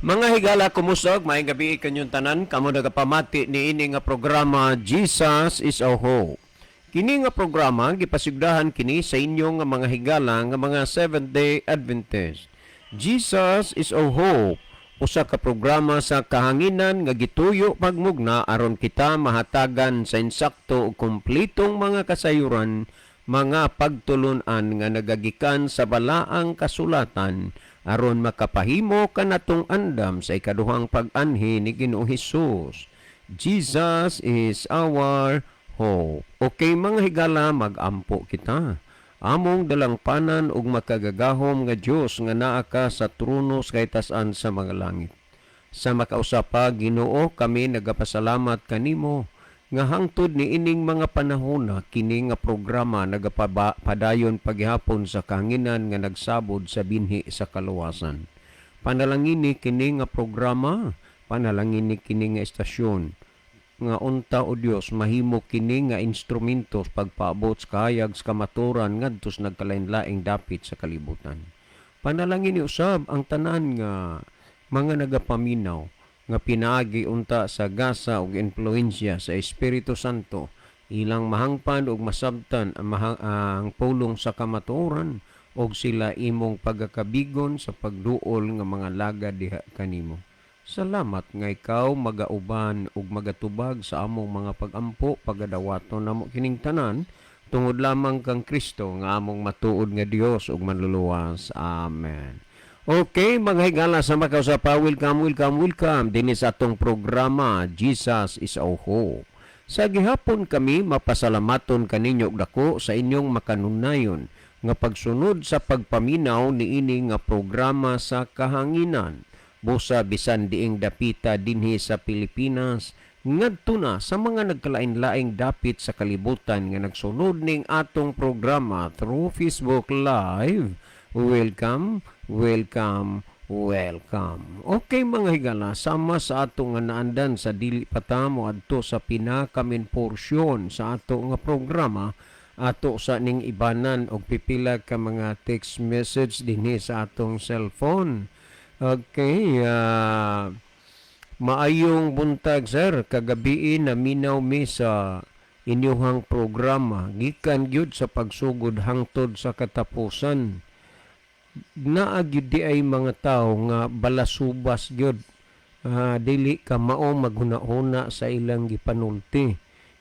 Mga higala, kumusta og maayong gabi kanyong tanan kamo nagapamati niini nga programa, Jesus is Our Hope. Kini nga programa gipasigdahan kini sa inyo nga mga higala nga mga Seventh Day Adventist. Jesus is Our Hope, usa ka programa sa kahanginan nga gituyo pagmugna aron kita mahatagan sa insakto ug kumpletong mga kasayuran, mga pagtulunan nga nagagikan sa balaang kasulatan aron makapahimo kanatong andam sa ikaduhang pag-anhi ni Ginoong Hesus. Jesus is our hope. Okay, mga higala, magampo kita. Among dalangpanan ug makagagahom nga Dios nga naa ka sa trono sa kahitasan sa mga langit. Sa makausa pa, Ginoo, kami nagapasalamat kanimo nga hangtod ni ining mga panahona kini nga programa nagapadayon paghapon sa kahanginan nga nagsabod sa binhi sa kaluwasan. Panalangini kini nga programa, panalangini kini nga estasyon nga unta, o Dios, mahimo kini nga instrumento sa pagpaabot sa kahayag sa kamaturan ngadto sa nagkalain-laing dapit sa kalibutan. Panalangini usab ang tanan nga mga nagapaminaw nga pinaagi unta sa gasa ug impluwensya sa Espiritu Santo ilang mahangpan ug masabtan ang pulong sa kamatuoran ug sila imong pagakabigon sa pagduol nga mga lagad diha kanimo. Salamat nga ikaw magauban ug magatubag sa among mga pagampo, pagadawaton namo kining tanan tungod lamang kang Kristo nga among matuod nga Dios ug manluluwas. Amen. Okay, mga higala sa makausapa, welcome, welcome, welcome dinhi sa atong programa, Jesus is Our Hope. Sa gihapon kami mapasalamaton kaninyo og dako sa inyong makanunayon nga pagsunod sa pagpaminaw niini nga programa sa kahanginan. Busa bisan diing dapita dinhi sa Pilipinas ngadto na sa mga nagkalain-laing dapit sa kalibutan nga nagsunod ning atong programa through Facebook Live. Welcome, welcome, welcome. Okay, mga higala, sama sa ato nga naandan sa dili pa ta moadto sa pinaka-main porsyon sa ato nga programa, ato sa ning ibanan og pipila ka mga text message dinhi sa atong cellphone. Okay, maayong buntag, sir, kagabii naminaw mi sa inyuhang programa gikan gyud sa pagsugod hangtod sa katapusan. Naa gyud di ay mga tawo nga balasubas gyud. Dili ka mao maghuna-huna sa ilang gipanulti.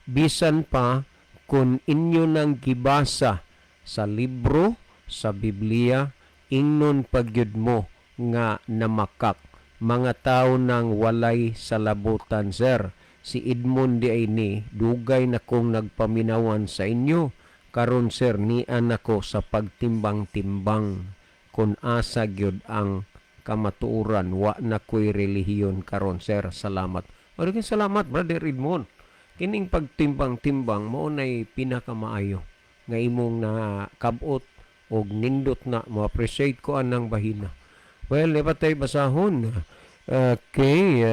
Bisan pa kung inyo nang gibasa sa libro, sa Biblia, ingnon pagyud mo nga namakak. Mga tao nang walay salabutan, sir. Si Edmond di ay ni, dugay na kong nagpaminawan sa inyo. Karon, sir, nian ako sa pagtimbang-timbang kung asa gyud ang kamatuoran. Wa na ko'y relihiyon karon, sir. Salamat. O salamat, Brother Edmond. Kining pagtimbang-timbang mao nay pinakamaayo nga imong na kabot og nindot na mo appreciate ko anang bahina. Well, ipatay basahon. Okay,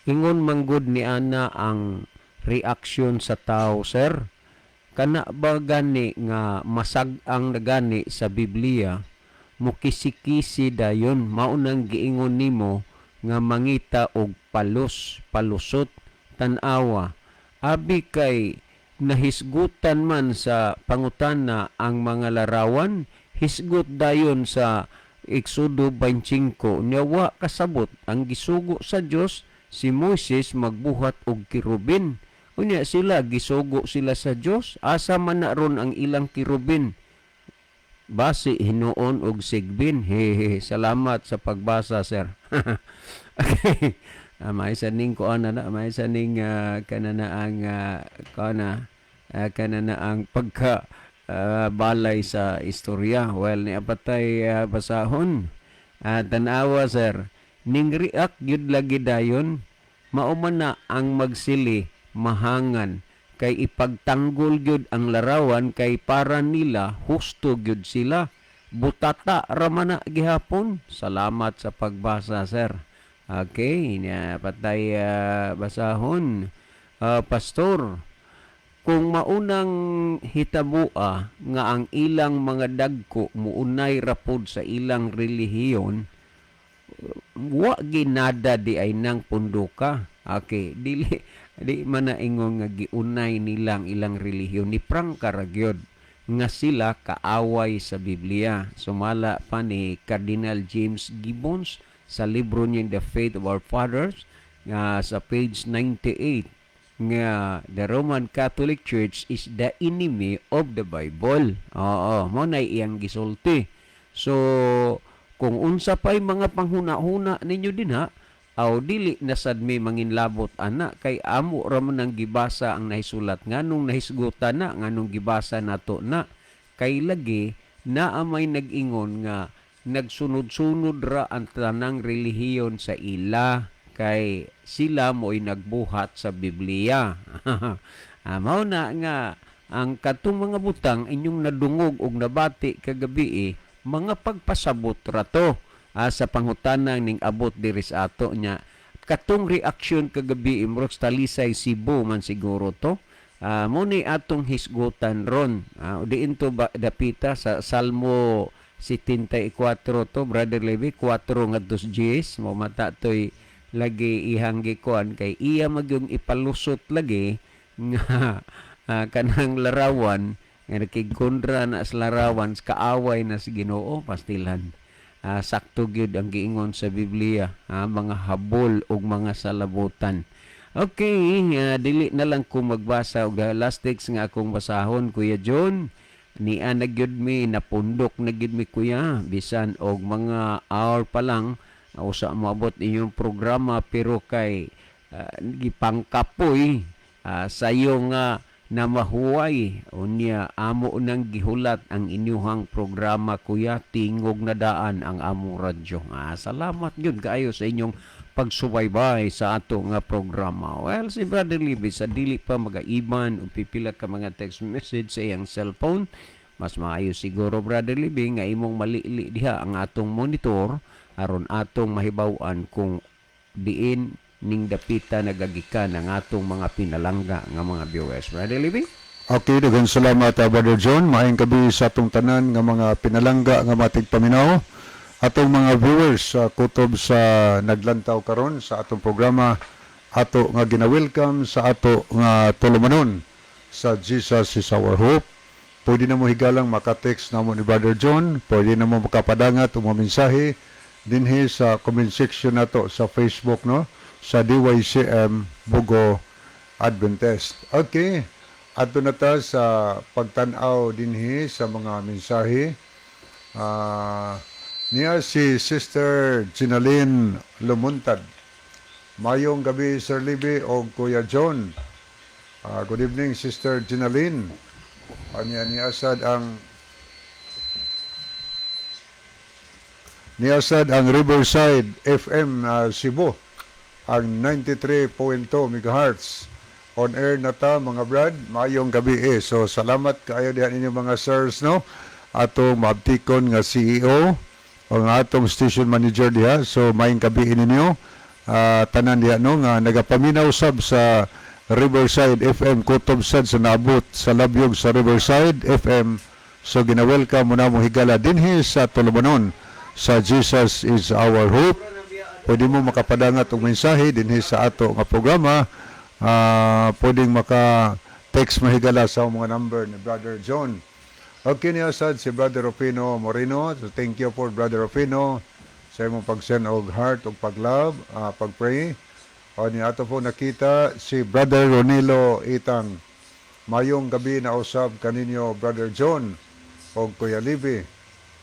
ingon manggod ni ana ang reaksyon sa tao, sir. Kana ba gani nga masag-ang nagani sa Biblia, mukisi-kisi dayon, mao nang giingon nimo nga mangita og palos palusot? Tan-awa, abi kay nahisgutan man sa pangutana ang mga larawan, hisgot dayon sa Exodo 25 niya, wa kasabot ang gisugo sa Dios si Moises magbuhat og kerubin. Unya sila gisugo sila sa Dios, asa man na ron ang ilang kerubin? Basi hinuon og sigbin. Hehe, salamat sa pagbasa, sir. Okay. May isa ning kuan na, may isa ning kanana ang kuan kana na ang pagka balay sa istorya. Well, ni apatay basahon. Tanawa, sir. Ning react gyud lagi dayon, mao man na ang magsili mahangan kay ipagtanggol gyud ang larawan kay para nila husto gyud sila. Butata ra man na gihapon. Salamat sa pagbasa, sir. Okay, nya patay basahon. Pastor, kung maunang hitabua nga ang ilang mga dagko muunay rapod sa ilang relihiyon. Wa ginada di ay nang punduka. Okay, dili di man na ingon nga giunay nilang ilang relihiyon ni prangka ra gyud nga sila kaaway sa Biblia. Sumala pa ni Cardinal James Gibbons sa libro niya The Faith of Our Fathers nga sa page 98 nga the Roman Catholic Church is the enemy of the Bible. Oo, mao na iyang gisulti. So, kung unsa pa'y mga panghuna-huna ninyo dinha, aw dili na sad mi manginlabot ana kay amo ra man ang gibasa ang nahisulat. Nganong nahisgutan na? Nganong gibasa nato na? Kay lagi naa may nag-ingon nga nagsunod-sunod ra ang tanang relihiyon sa ila kay sila mo'y nagbuhat sa Biblia. Mao na nga ang katong mga butang inyong nadungog og nabati kagabi, eh, mga pagpasabot ra to sa pangutana ning abot diri sa ato nya. Katong reaksyon kagabi, murag Talisay, Cebu man siguro to. Mo ni atong hisgutan ron. Diin to ba, dapita sa Salmo 74 to, Brother Levi, 4 ngadto 10 mo mata toy lagi ihang gikuan kay iya magyung ipalusot lagi nga kanang larawan nga nakigkontra na sa larawan, kaaway na sa Ginoo. Pastilan, sakto gyud ang giingon sa Biblia, mga habol ug mga salabutan. Okay, dili na lang ko magbasa og last text nga akong basahon. Kuya John, nia na gyud mi, napundok na gyud mi, kuya, bisan og mga hour pa lang usa moabot inyong programa, pero kay gipangkapoy sayo nga na mahuway. Unya amo nang gihulat ang inyuhang programa, kuya, tingog na daan ang among radyo. Salamat gyud kaayo sa inyong pagsubaybay sa ato nga programa. Well, si Brother Libby, sa dili pa magaiban og pipila ka mga text message sa iyang cellphone, mas maayo siguro, Brother Libby, nga imong malili diha ang atong monitor aron atong mahibaw-an kung diin ning dapita nagagikan ang atong mga pinalangga nga mga viewers. Brother Libby? Okay, daghang salamat, Brother John. Maayong gabi sa atong tanan nga mga pinalangga nga matigpaminaw. Atong mga viewers sa kutob sa naglantaw karon sa atong programa, ato nga gina-welcome sa ato nga tulumanon sa Jesus is Our Hope. Pwede na mo higalang maka-text namo ni Brother John, pwede na mo makapadangat o mga mensahe dinhi sa comment section nato sa Facebook, no, sa DYCM Bogo Adventist. Okay. Adto na ta sa pagtan-aw dinhi sa mga mensahe. Niya si Sister Ginaline Lumuntad. "Mayong gabi, Sir Libby o Kuya John." Good evening, Sister Ginaline. Anya niya sad ang Riverside FM, Cebu, ang 93.2 megahertz. "On air na ta, mga brad, maayong gabi eh." So salamat kaayo diha ninyo mga sirs, no. Atong maabtikon nga CEO o ang atong station manager diha. So maayong gabi ninyo. Tanan diha, no, nga nagapaminaw sab sa Riverside FM kutob sad sa naabot sa labyog sa Riverside FM. So gina-welcome mo na mo higala dinhi sa tulumanon sa Jesus is Our Hope. Pwede mo makapadangat og mensahe dinhi sa ato nga programa. Pwedeng maka text mahigala sa mga number ni Brother John. Okay, niya sad si Brother Rufino Moreno. So thank you for Brother Rufino sa imong pag-send og heart og pag-love, pag-pray. O ni ato po nakita si Brother Ronilo Itang. "Mayong gabi na usab kaninyo, Brother John og Kuya Libby.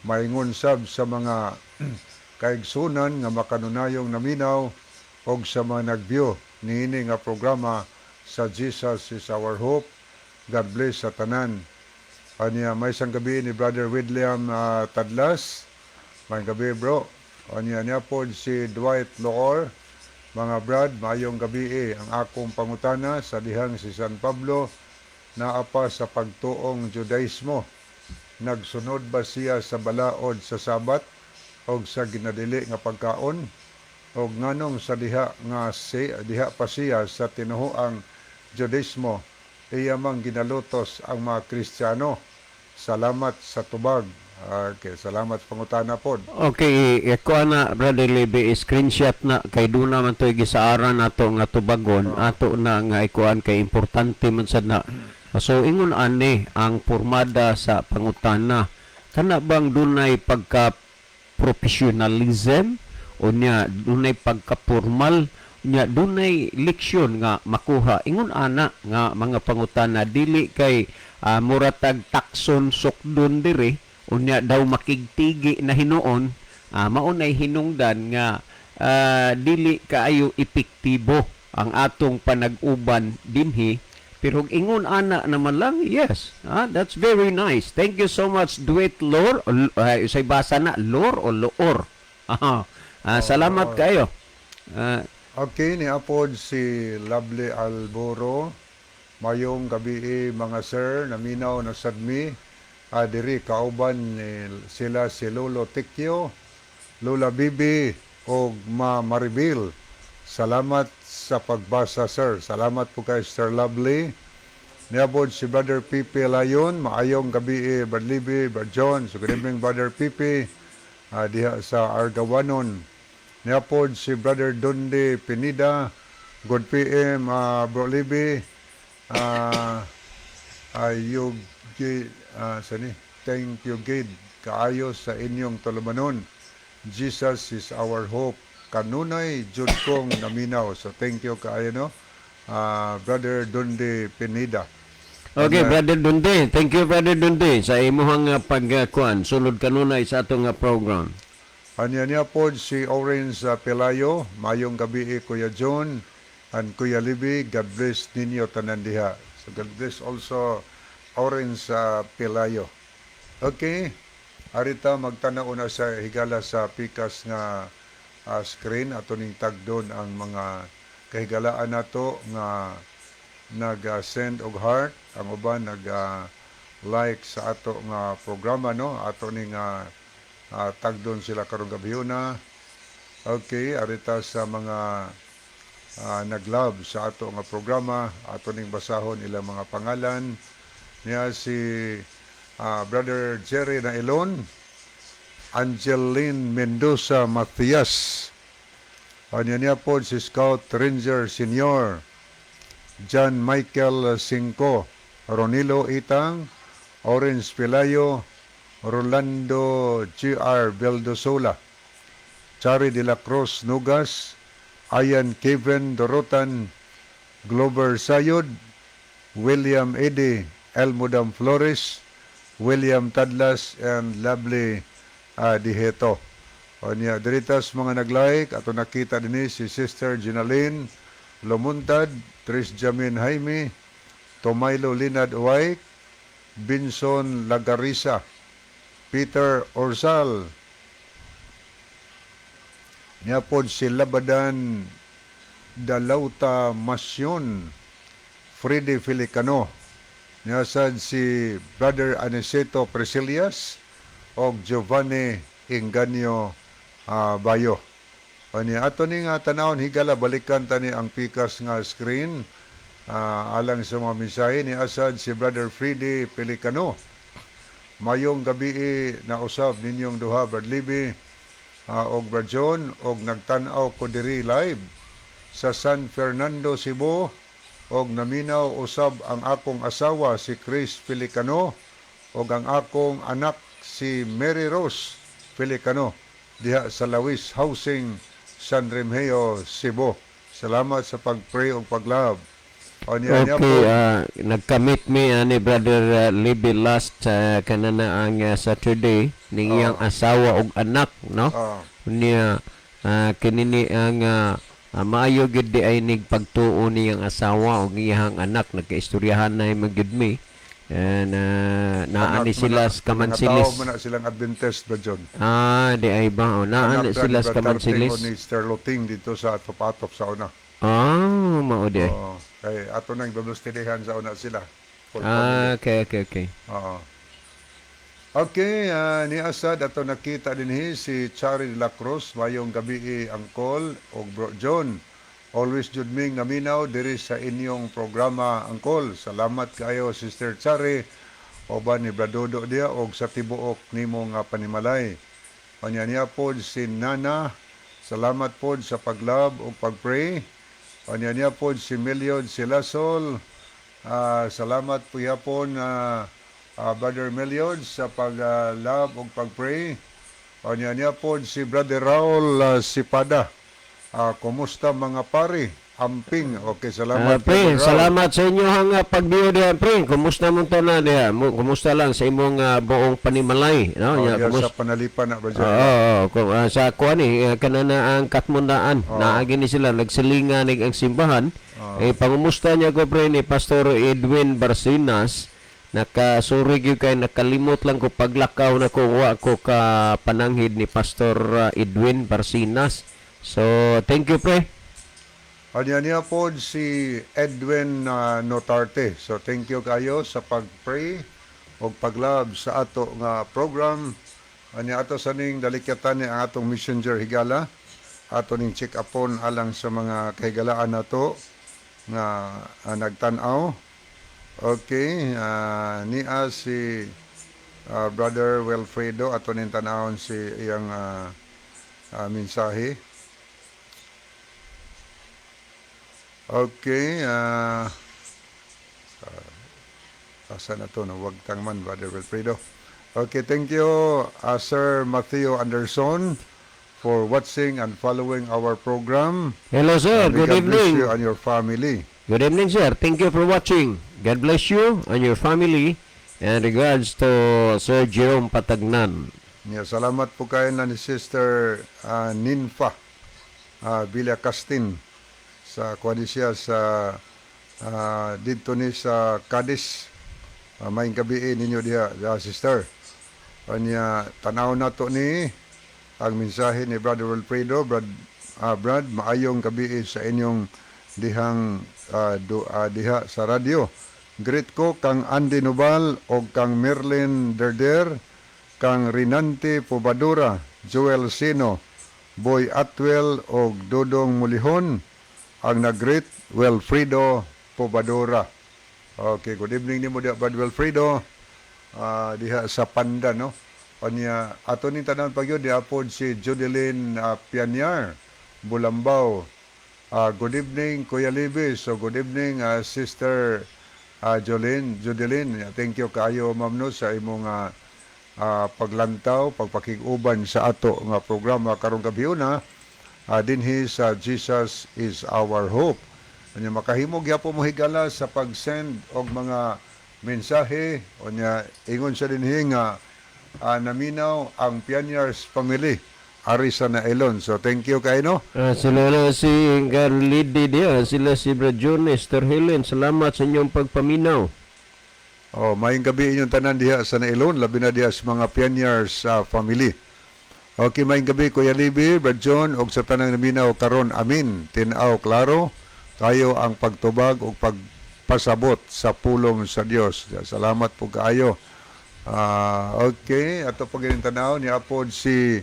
Maingon sab sa mga kaigsunan nga makanunayong naminaw og sa mga nag-view niini nga programa sa Jesus is Our Hope. God bless sa tanan." Anya may isang gabi ni Brother William Tadlas. May gabi, bro. Anya niya po si Dwight Loor. "Mga brad, maayong gabi eh. Ang akong pangutana sa dihang si San Pablo naa pa sa pagtuong Judaismo. Nagsunod ba siya sa balaod sa Sabat og sa ginadili nga pagkaon? Og nganong sa diha nga si, diha pa siya sa tinuohang Judaismo, iya mang ginalutos ang mga Kristiyano? Salamat sa tubag." Okay, salamat sa pangutana pod. Okay, ko na, Brother Levy, screenshot na kay duna man to'y gisaaran nato nga tubagon, ato na nga ikuan kay importante man sad na. So ingon ani ang pormada sa pangutana. Kana bang dunay pagka professionalism o nya dunay pagka formal, nya dunay leksyon nga makuha ingon ana nga mga pangutana, dili kay muratag takson sukdon diri, unya daw makigtigi na hinuon, mao nay hinungdan nga dili kaayo epektibo ang atong panag-uban dinhi. Pero ingon ana naman lang, yes, that's very nice. Thank you so much, Duet Lor. Say basa na Lor o Loor. Aha. Salamat kayo. Okay, ni apod si Lovely Alboro. Mayong gabi, mga sir, naminaw na sadmi. Diri kauban ni sila si Lolo Tikyo, Lola Bibi og Ma Maribel. Salamat sa pagbasa, sir. Salamat po kay Sir Lovely. Niabot si Brother Pipi Layon. Maayong gabi, Brad Libby, Brad John. So good evening, Brother Pipi. Diha sa Argawanon. Niapod si Brother Dondi Pinida. Good PM, Bro Libby. Ayog, sani? Thank you, gid kaayo sa inyong tulumanon. Jesus is our hope. Kanunay jud kong naminaw. So thank you kaayo, no? Brother Dondi Pinida. Okay, Brother Dunde. Thank you, Brother Dunde, sa imuhang pagkuan. Sulod kanunay sa atong program. Anya niya po si Orange Pelayo, mayong gabi, Kuya John and Kuya Libby, God bless ninyo tanan diha. So God bless also Orange Pelayo. Okay, arita magtanaw na sa higala sa pikas nga screen ato ning tagdon ang mga kahigalaan nato nga nag-send og heart, ang uban nag like sa ato nga programa, no, ato ning tagdon sila karong gabhiona. Okay, arita sa mga nag-love sa ato nga programa, ato ning basahon ilang mga pangalan niya: si Brother Jerry Nailon, Angeline Mendoza Matias. Anya niya po si Scout Ranger Senior John Michael Cinco, Ronilo Itang, Orange Pelayo, Rolando G.R. Beldosola, Chari de la Cruz Nugas, Ayan Kevin Dorotan, Glover Sayod, William Eddie Elmudam Flores, William Tadlas, and Lovely Diheto. O niya, diritas mga nag-like, ato nakita din si Sister Ginaline Lomuntad, Tris Jamin Jaime, Tomaylo Linad Uway, Binson Lagarisa, Peter Orsal, niya pod si Labadan Dalauta Masyon, Freddy Filicano, niya sad si Brother Aniceto Priscillas, og Giovanni Inganyo Bayo. Ani ato ni nga tanawon higala, balikan tani ang pikas nga screen alang sa mga mensahe ni asad si Brother Freddy Pelicano. Mayong gabi na usab ninyong duha, Brad Libby og Brad John, og nagtan-aw ko diri live sa San Fernando, Cebu, og naminaw usab ang akong asawa si Chris Pelicano og ang akong anak si Mary Rose Pelicano diha sa Lawis Housing, San Remigio, Cebu. Salamat sa pag-pray ug pag-love. O niya niya Okay, po. Nagka-meet mi ani Brother Libby last kanana ang Saturday ning iyang asawa ug anak, no? Niya kinini ang maayo gid di ay nig pagtuo niyang asawa ug iyang anak, nagkaistoryahan na man gid mi and naa ni Anak sila man sa na- Kamansilis. Mga tao man na silang Adventist ba, John? Di ay ba? O, naa ni Anak sila ni sa Brad Tarting Kamansilis. o ni Sir Loting dito sa Atop-Atop sa una. Mao di ay. Oo. Kay ato nang babustilihan sa una sila. Full Ah, okay. Oo. Okay, ni Asad ato nakita dinhi si Chari de la Cruz, mayong gabi, Angkol og Bro John. Always jud ming naminaw diri sa inyong programa, Angkol. Salamat kayo, Sister Chari. Uban ni Brad Dodo diha og sa tibuok nimo nga panimalay. Unya niya pod si Nana, salamat pod sa paglove ug pagpray. Unya niya pod si Meliod Silasol, salamat po yapon, Brother Meliod, sa pag-love ug pagpray. Unya niya pod si Brother Raul Sipada. Kumusta, mga pare? Amping. Okay, salamat. Pre, Brother Raul. Salamat sa inyo ang pagbiyo diha, pre. Kumusta mo tanan diha? Kumusta lang sa imong buong panimalay, no? Oh, Nya, diya sa Panalipan na, Brother. Oo, kung, sa kuan eh, kanana ang Katmundaan, naagi ni sila nagsilingan nig ang simbahan. Eh, pangumusta niya ko, pre, ni Pastor Edwin Barcinas. Nakasuri gyud kay nakalimot lang ko paglakaw na ko, wa ko ka pananghid ni Pastor Edwin Barcinas. So, thank you, pre. Anya niya po si Edwin Notarte. So thank you kayo sa pag-pray o paglove sa ato nga program. Anya ato sa ning dalikyatan ni ang atong messenger, higala. Ato ning check upon alang sa mga kahigalaan nato nga nagtan-aw. Okay, niya si Brother Wilfredo, ato ning tan-awon si iyang mensahe. Okay, asa na to, no? Wag tangman, Brother Wilfredo. Okay, thank you, Sir Matthew Anderson, for watching and following our program. Hello, sir. May Good God bless evening. you and your family. Good evening, sir. Thank you for watching. God bless you and your family. And regards to Sir Jerome Patagnan. Yeah, salamat po kayo na ni Sister Ninfa Villacastin sa kuan siya sa didto ni sa Cadiz. Maayong gabii ninyo diha, sister. Anya tanaw nato ni ang mensahe ni Brother Wilfredo. Brad, Brad, maayong gabii sa inyong dihang diha sa radyo. Greet ko kang Andy Nobal o kang Merlin Derder, kang Rinante Pobadura, Joel Sino, Boy Atwell o Dodong Mulihon, ang nag-greet, Wilfredo Pobadura. Okay, good evening nimo diha, Brad Wilfredo. Diha sa Panda, no? Kanya ato ning tanan pag yun, diha pod si Judeline Pianyar Bulambao. Good evening, Kuya Libby. So good evening, Sister Jolene, Judeline. Thank you kaayo, ma'am, no, sa imong paglantaw, pagpakig-uban sa ato nga programa karong gabiuna dinhi sa Jesus is Our Hope. Anya makahimo gyapon mo, higala, sa pag-send og mga mensahe. Unya ingon sa dinhi nga naminaw ang Pioneers family ari sa Nailon. So thank you kay no. Sila na si Garlidi diya, sila si Brad John, Esther Helen. Salamat sa inyong pagpaminaw. Oh, maayong gabi inyong tanan diha sa Nailon, labi na diha sa mga Pioneers family. Okay, maayong gabi, Kuya Libby, Brad John, ug sa tanang naminaw karon. Amin. Tin-aw klaro tayo ang pagtubag ug pagpasabot sa pulong sa Dios. Salamat po kaayo. Okay, ato pag tanaw ni apod si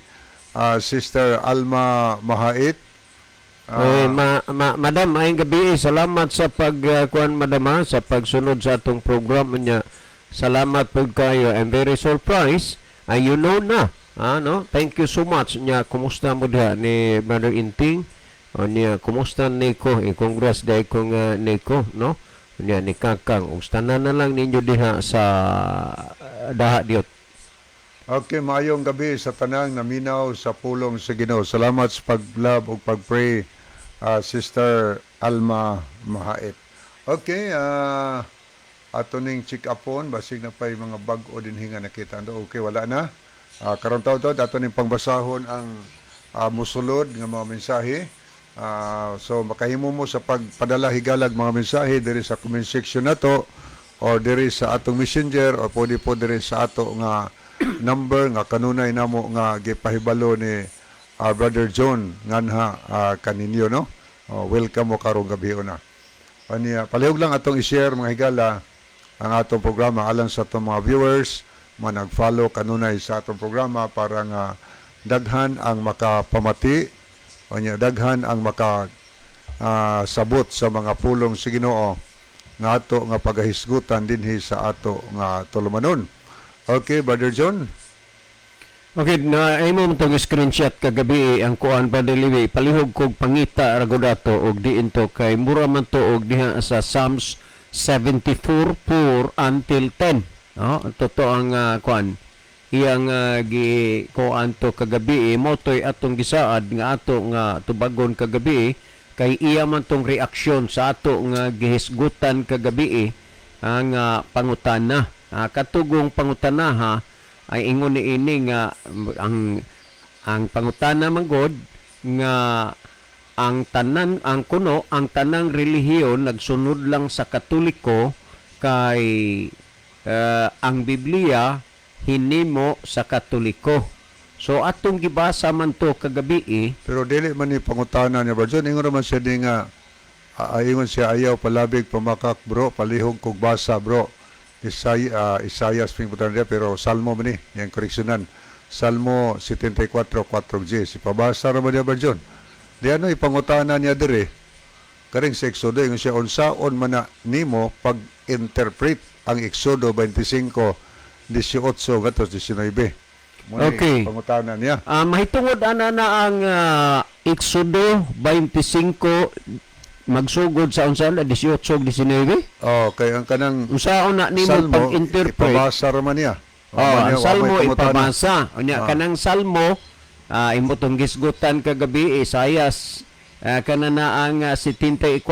Sister Alma Mahait. Eh, madam, maayong gabi. Salamat sa pag kuan, madam, ha, sa pagsunod sa atong program niya. Salamat po kayo. I'm very surprised. Ay, you know na. Ah, no? Thank you so much. Nya, kumusta mo diha ni Brother Inting? O niya, kumusta Nico? Eh, congrats dahil kong Nico, no? Niya ni Kakang. Ug tanan na lang ninyo diha sa daha diot. Okay, maayong gabi sa tanang naminaw sa pulong sa Ginoo. Salamat sa pag-love ug pag-pray, Sister Alma Mahait. Okay, ato ning check upon basig na pay mga bag-o dinhi nga nakita ando. Okay, wala na. Karon taw ato ning pangbasahon ang musulod nga mga mensahe. So makahimo mo sa pagpadala, higalag, mga mensahe diri sa comment section nato or diri sa atong messenger or pwede po diri sa ato nga number nga kanunay namo nga gipahibalo ni Brother John nganha kaninyo, no. Oh, welcome mo karong gabi una. Aniya, palihog lang atong i-share, mga higala, ang atong programa alang sa atong mga viewers, mga nag-follow kanunay sa atong programa para nga daghan ang makapamati, unya daghan ang maka sabot sa mga pulong sa Ginoo. Nga ato nga pagahisgutan dinhi sa ato nga tulumanon. Okay, Brother John. Okay, na imo mo tong screenshot kagabi ang kuan, Brother Lewi. Palihog kog pangita ra gud ato og diin to kay mura man to og diha sa Psalms 74:4 until 10. No, totoo ang kuan. Iyang gi kuan to kagabi mo to'y atong gisaad nga ato nga tubagon kagabi kay iya man tong reaksyon sa ato nga gihisgutan kagabi ang pangutana. Katugong pangutana ha ay ingon ni ini nga ang pangutana man gud nga ang tanan ang kuno ang tanang relihiyon nagsunod lang sa Katoliko kay ang Biblia hinimo sa Katoliko. So atong gibasa man to kagabi eh. Pero dili man ni pangutana niya, Brother John. Ingon naman siya di nga, ingon siya, "Ayaw palabig pamakak, bro, palihog kog basa, bro." Isaiah spring niya, pero Salmo man ni, yang koreksyonan. Salmo 74:4G. Si pabasa ra ba niya, Brother John? Di ano ipangutana niya dire, karing sa Exodo, ingon siya, unsaon man na nimo pag-interpret ang Exodo 25, 18 ngadto 19? Mo ni pangutana niya. Mahitungod ana na ang Exodo 25 magsugod sa unsa na 18 ug 19. Oh, kay ang kanang Unsaon na nimo Salmo, pag-interpret? ipabasa ra man niya. Oh, ang Salmo ipabasa. Unya kanang Salmo imo tong gisgutan kagabi Isayas kana na ang 74:4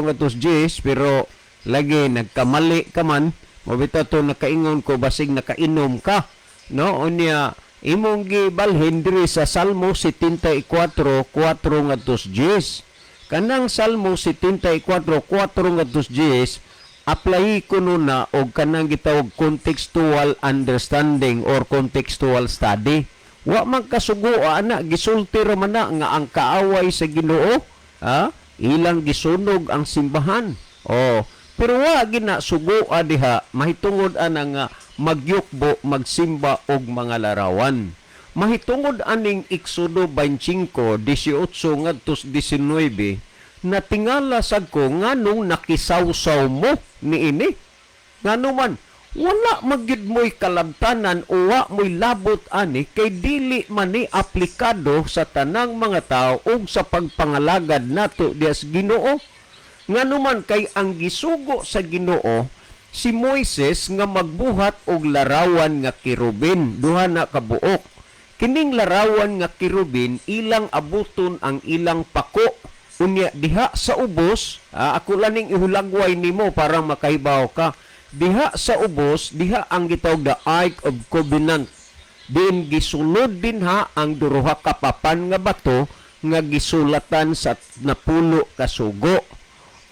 ngadto 10, pero lagi nagkamali ka man mo bitaw to, nakaingon ko basig nakainom ka, no? Unya imong gibalhin diri sa Salmo 74:4 ngadto 10. Kanang Salmo 74:4 ngadto 10, apply ko na og kanang gitawag contextual understanding or contextual study. Wa man kasugo ana, gisulti ra man na nga ang kaaway sa Ginoo, ha, ilang gisunog ang simbahan. Oh, pero wa gina sugoa diha mahitungod ana nga magyukbo, magsimba og mga larawan. Mahitungod aning Exodo 25:18 ngadto 19, natingala sad ko nganong nakisawsaw mo niini. Ngano man wala magyud mo'y kalabtanan o wa mo'y labot ani kay dili man ni aplikado sa tanang mga tao ug sa pagpangalagad nato diya sa Ginoo. Ngano man kay ang gisugo sa Ginoo si Moises nga magbuhat og larawan nga kerubin, duha na kabuok. Kining larawan nga kerubin, ilang abuton ang ilang pako. Unya diha sa ubos, ako lang ning ihulagway nimo para makahibaw ka. Diha sa ubos, diha ang gitawag the Ark of Covenant. Din gisulod din ha ang duha ka papan nga bato nga gisulatan sa napulo ka sugo.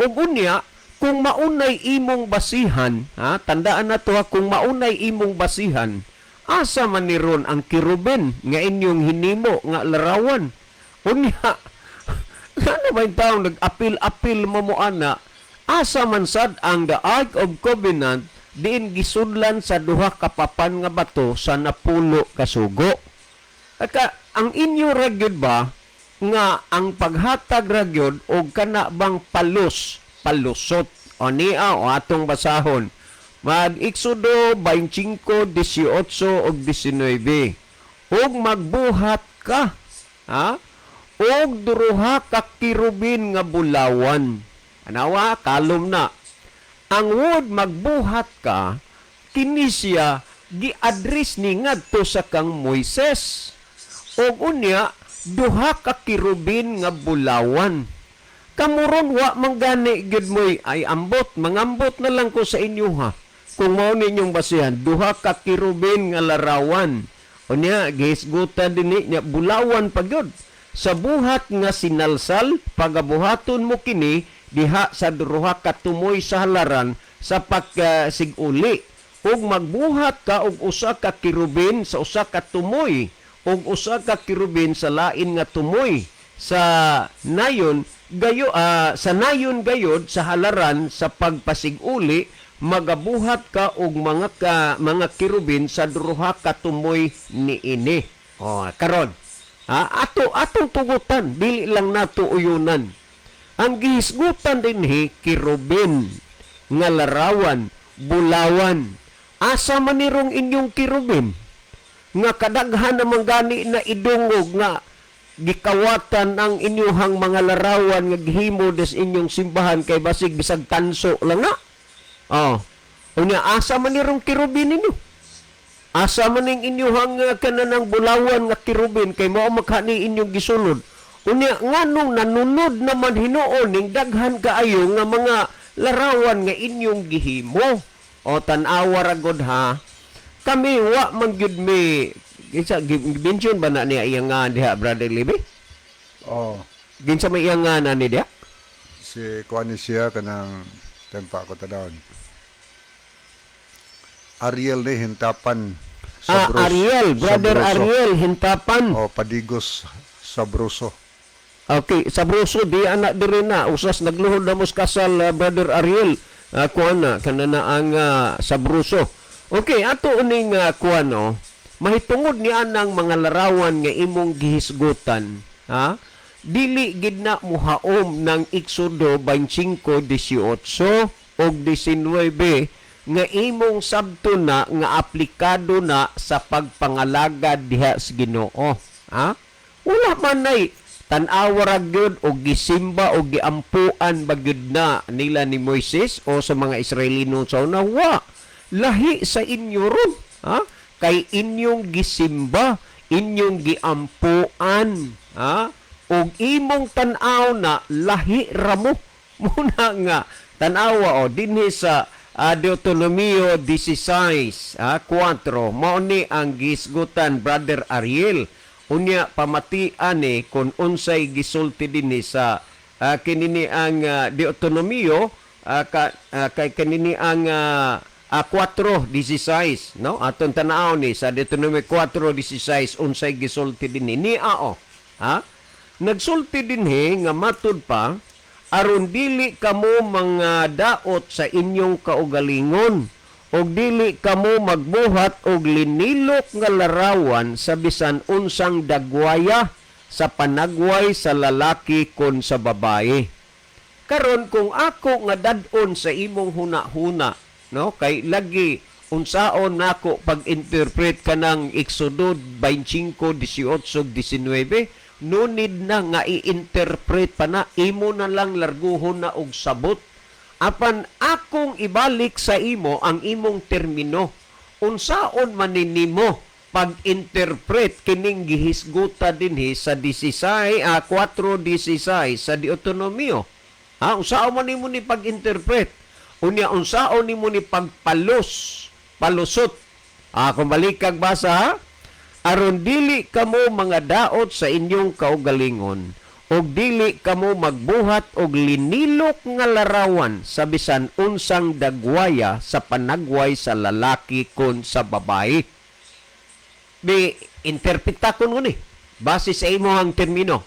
Ug unya, kung maunay imong basihan, ha, tandaan na to ha, kung maunay imong basihan, asa man ni ron ang kerubin nga inyong hinimo nga larawan? Unya, ano ba yung taong nag-apil-apil mo mo ana, asa man sad ang the Ark of Covenant diin gisudlan sa duha ka papan nga bato sa napulo ka sugo? Aka, ang inyo ra gyud ba nga ang paghatag ra gyud og kana bang palus, palusot. O niya o atong basahon. Mag Exodo 25, 18 ug 19. Ug magbuhat ka, ha? Og duha ka kirubin nga bulawan. Anawa, kalom na. Ang word "magbuhat ka", kini siya gi-address ni ngadto sa kang Moises. Og unya duha ka kirubin nga bulawan. Kamuron wa man gani gyud moy ay ambot, mangambot na lang ko sa inyo ha. Kung mao ninyong basihan, duha ka kirubin nga larawan. Unya gihisgutan dinhi nya bulawan pa gyud. Sa buhat nga sinalsal, pagabuhaton mo kini diha sa duha ka tumoy sa halaran sa pagsiguli. Ug magbuhat ka og usa ka kirubin sa usa ka tumoy ug usa ka kirubin sa lain nga tumoy sa nayon gayod sa halaran sa pagpasiguli. Magabuhat ka og mga kirubin sa duha ka tumoy niini. Oh, karon ato atong tugutan, dili lang nato uyunan. Ang gihisgutan dinhi kirubin. nga larawan, bulawan. Asa man nirong inyong kerubin nga kadaghan naman gani na idungog nga gikawatan ang inyuhang mga larawan nga gihimo des inyong simbahan kay basig bisag tanso lang na? Oh. Unya, asa man nirong kerubin ninyo? Asa man ning inyuhang kananang bulawan nga kerubin kay mao makhani inyong gisulod? Unya, nganong nanunod naman hinuon ning daghan kaayo nga mga larawan nga inyong gihimo? O tan-awa ra gud ha. Kami wa man gyud mi kinsa gimension ba na niya iyang nga diha, Brother Libby? Oh, Kinsa may iyang nga na ni diha? Si kuan ni siya kanang tempa ko tadawon. Ariel ni Hintapan. Ah, Ariel, Brother Sabroso. Ariel Hintapan. Oh, Padigos Sabroso. Okay, sa Bruso di anak diri na usas nagluhod na mos kasal, Brother Ariel. Kuan na kanana ang sa Bruso. Okay, ato uning kuan oh. Mahitungod ni anang mga larawan nga imong gihisgutan, ha? Dili gid na muhaom ng Exodo 25:18 og 19 nga imong sabto na nga aplikado na sa pagpangalagad diha sa Ginoo. Ha? Wala man nay tan-awa ra gyud og gisimba o giampuan ba gyud na nila ni Moises o sa mga Israelino sa una? Wa. Lahi sa inyo ron, ha? Kay inyong gisimba, inyong giampuan, ha? Og imong tan-aw na lahi ra mo. Muna nga tan-awa o dinhi sa Deuteronomio 16, 4, mao ni ang gisgutan, Brother Ariel. Unya pamatian ni kung unsay gisulti dinhi sa kinini ang Deuteronomio kay kanini ang 4:16, no? Aton tan-aw ni sa Deuteronomio 4:16 unsay gisulti dinhi ni ao, ha? Nagsulti dinhi nga matud pa, aron dili kamo mga daot sa inyong kaugalingon og dili kamo magbuhat og linilok nga larawan sa bisan unsang dagwaya sa panagway sa lalaki kon sa babae. Karon kung ako nga dad-on sa imong huna-huna, no, kay lagi unsaon nako pag-interpret kanang Exodo 25:18 19, no need na nga i-interpret pa na, imo na lang larguhon na og sabot. Apan akong ibalik sa imo ang imong termino. Unsaon man nimo pag-interpret kining gihisguta dinhi sa 16 4:16 sa Deuteronomio? Ha, unsaon man nimo ni pag-interpret? Unya, unsaon nimo ni palusot? Ah, kung balik kag basa ha? Aron dili kamo mga daot sa inyong kaugalingon og dili kamo magbuhat og linilok nga larawan sa bisan unsang dagwaya sa panagway sa lalaki kon sa babae. Di interpreta ko nun eh. Base sa imong termino.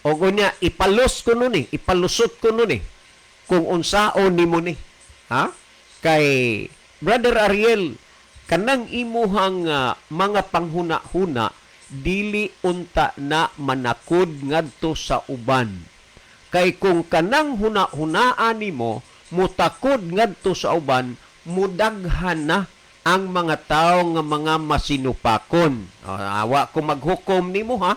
O kunya, ipalos ko nun eh. Ipalusot ko nun eh. Kung unsaon nimo ni. Ha? Kay Brother Ariel, kanang imuhang mga panghuna-huna, dili unta na manakod ngadto sa uban. Kay kung kanang huna-hunaan nimo mutakod ngadto sa uban, mudaghan na ang mga tao nga mga masinupakon. O, awa ko maghukom nimo ha.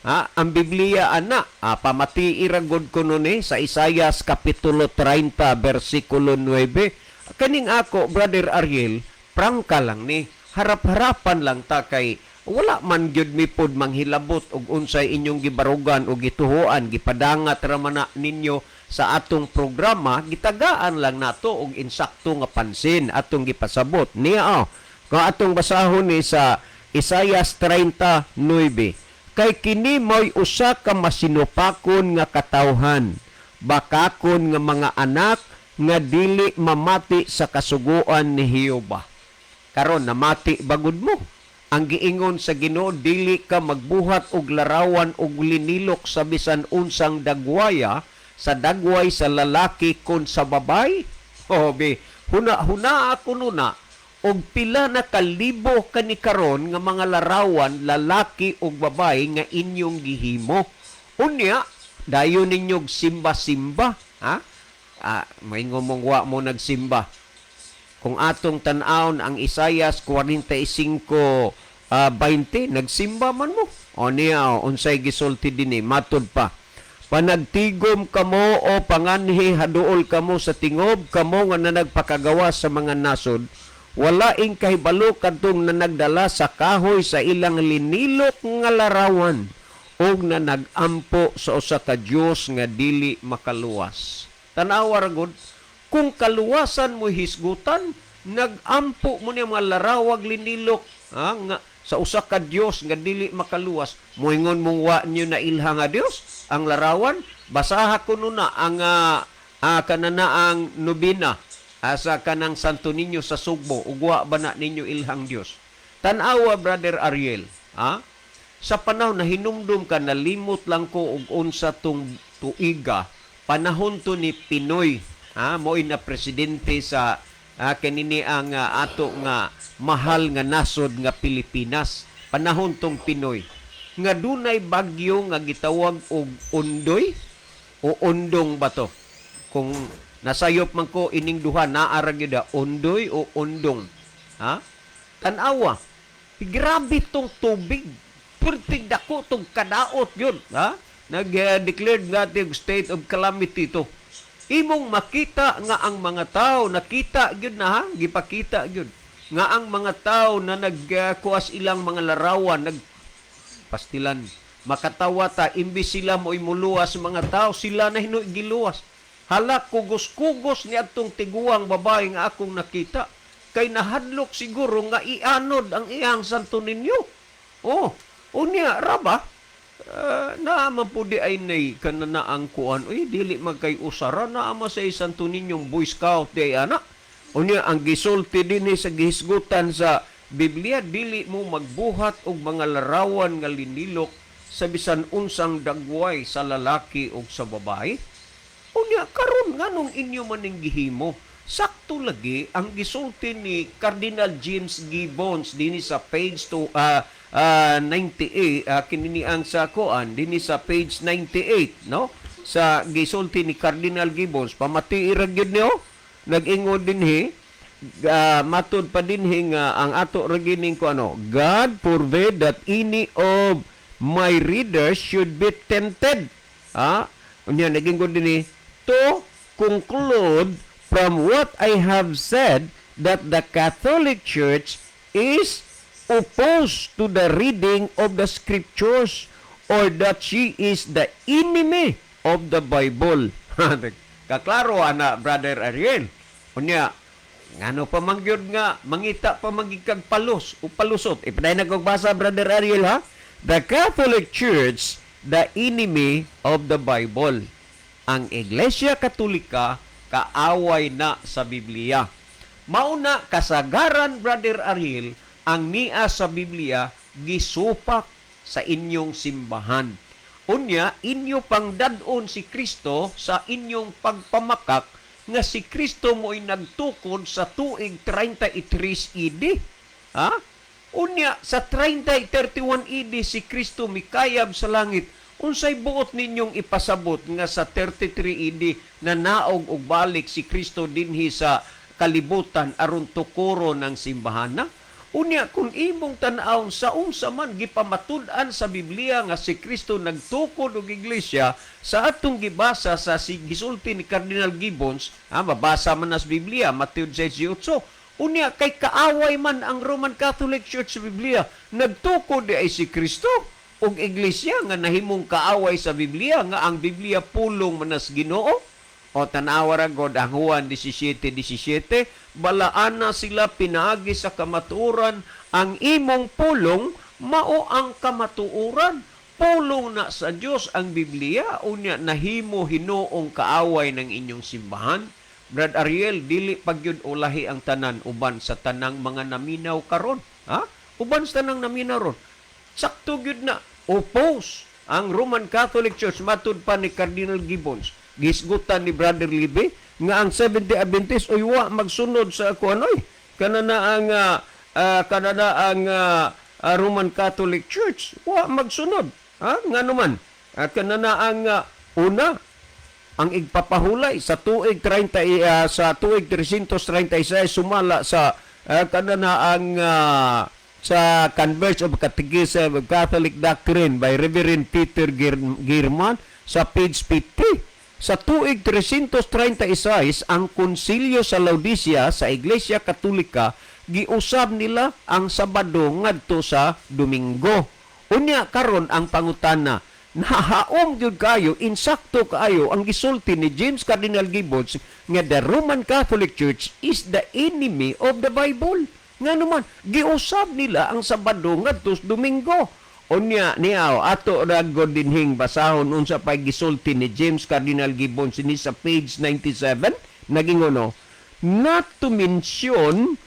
Ha, ang Biblia ana, pamati iragod ko nun eh, sa Isayas kapitulo 30 bersikulo 9. Kaning ako, Brother Ariel, prangka lang ni, harap-harapan lang ta kay wala man gyud mi pod manghilabot og unsay inyong gibarugan o gituhoan, gipadangat ra man na ninyo sa atong programa, gitagaan lang nato og insakto nga pansin atong gipasabot niya oh. Kung atong basahon ni sa Isayas 39, kay kini mo'y usa ka masinupakon nga katawhan, bakakon nga mga anak nga dili mamati sa kasuguan ni Jehova. Karon namati bagud mo ang giingon sa Ginoo, dili ka magbuhat og larawan og linilok sa bisan unsang dagwaya sa dagway sa lalaki kon sa babay. Oh, be, huna-huna ako nuna og pila na kalibo kani karon nga mga larawan lalaki ug babae nga inyong gihimo. Unya dayon ninyog simba-simba, ha? Ah, maingon mong wa mo nagsimba. Kung atong tan-awon ang Isayas 45 20, nagsimba man mo. O niya, o, unsay gisulti dinhi, matud pa. "Panagtigom kamo o panganhi, haduol kamo sa tingob, kamo nga nanagpakagawa sa mga nasod. Walaing kahibalo kadtong nanagdala sa kahoy sa ilang linilok nga larawan ug na nagampo sa usa ka Dios nga dili makaluwas." Tanawa ra gud, kung kaluwasan mo hisgutan, nagampo mo niya mga larawag linilok, ha, nga sa usa ka Dios nga dili makaluwas, moingon mong wa niyo na ilha nga Dios ang larawan. Basaha kuno na ang kanana ang nobena asa kanang Santo Niño sa Sugbo, ug wa ba na ninyo ilhang Dios? Tan-awa, Brother Ariel, ha? Sa panahon na hinumdum ka, nalimot lang ko og unsa tong tuiga, panahon to ni PNoy, ha, mo'y na presidente sa kanini ang ato nga mahal nga nasod nga Pilipinas. Panahon tong PNoy nga dunay bagyo nga gitawag og Ondoy o Ondong ba to? Kung nasayop man ko ining duha, naa ra gyud, Ondoy o Ondong, ha? Tan-awa, grabe tong tubig, perting dako tong kadaot yun, ha? Nag-declared nga og state of calamity to. Imong makita nga ang mga tao, nakita gyud na, ha, gipakita gyud nga ang mga tao na nagkuas ilang mga larawan, nag pastilan. Makatawa ta, imbis sila mo imuluwas mga tao, sila na hinuoy giluwas. Hala, kugos-kugos ni atong tiguang babae nga akong nakita. Kay nahadlok siguro nga ianod ang iyang Santo Niño. Oh, unya raba, naa man po di ay nay kanana ang kuan. Uy, dili magkay usara, naa man sa Santo Niñong Boy Scout di ay ana. Unya ang gisulti dinhi sa gihisgutan sa Biblia, dili mo magbuhat og mga larawan nga linilok sa bisan unsang dagway sa lalaki o sa babae. Unya karon, nganong inyo man ning gihimo? Sakto lagi ang gisulti ni Cardinal James Gibbons dinhi sa page to 98, kinini ang sa kuan dinhi sa page 98, no? Sa gisulti ni Cardinal Gibbons, pamati ra gyud niyo. Nag-ingon dinhi, matud pa dinhi nga ang ato ra gining ko ano, "God forbid that any of my readers should be tempted." Ha? Unya naging dinhi, "To conclude from what I have said that the Catholic Church is opposed to the reading of the Scriptures or that she is the enemy of the Bible." Kaklaro ana, Brother Ariel. Unya, ngano pa man gyud nga mangita pa magikag palos o palusot? Ipadayon na kog basa, Brother Ariel, ha. The Catholic Church, the enemy of the Bible. Ang Iglesia Katolika kaaway na sa Biblia. Mauna kasagaran, Brother Ariel, ang nia sa Biblia gisupak sa inyong simbahan. Unya, inyo pang dad-on si Kristo sa inyong pagpamakak nga si Kristo mo'y nagtukod sa tuig 33 AD. Ha? Unya, sa 30 31 AD si Kristo mikayab sa langit. Unsay buot ninyong ipasabot, nga sa 33 AD na naog og balik si Kristo dinhi sa kalibutan aron tukoro ng simbahan na? Unya kung imong tan-awon sa unsa man gipamatud-an sa Biblia nga si Kristo nagtukod og iglesia sa atong gibasa sa si gisulti ni Cardinal Gibbons, ha, mabasa man na sa Biblia, Mateo 18. Unya kay kaaway man ang Roman Catholic Church sa Biblia, nagtukod di ay si Kristo og iglesia nga nahimong kaaway sa Biblia, nga ang Biblia pulong manas Ginoo. O tanawa ra god ang Juan 17:17, "Balaana sila pinaagi sa kamatuoran, ang imong pulong mao ang kamatuoran." Pulong na sa Dios ang Biblia, unya nahimo hinuong kaaway ng inyong simbahan. Brad Ariel, dili pagyud ulahi ang tanan uban sa tanang mga naminaw karon, ha? Uban sa tanang naminaw ron. Sakto gyud na oppose ang Roman Catholic Church, matud pa ni Cardinal Gibbons. Gisgutan ni Brother Libe nga ang Seventh-day Adventist oy wa magsunod sa kuan oy. Kana na ang Roman Catholic Church wa magsunod. Ha? Ngano man? Kana na ang una Ang igpapahulay sa tuig 30 sa tuig 336, sumala sa kanana ang sa Converge of Catechism of Catholic Doctrine by Reverend Peter Girman sa page 50. Sa tuig 336, ang Konsilyo sa Laodicea sa Iglesia Katolika, giusab nila ang Sabado ngadto sa Domingo. Unya karon ang pangutana, nahaom gyud kayo, insakto kaayo ang gisulti ni James Cardinal Gibbons nga the Roman Catholic Church is the enemy of the Bible. Nga naman, giusab nila ang Sabado ngadto sa Domingo. Unya niya, ato ra gud dinhing basahon unsa pay gisulti ni James Cardinal Gibbons ni sa page 97. Nagingono, "Not to mention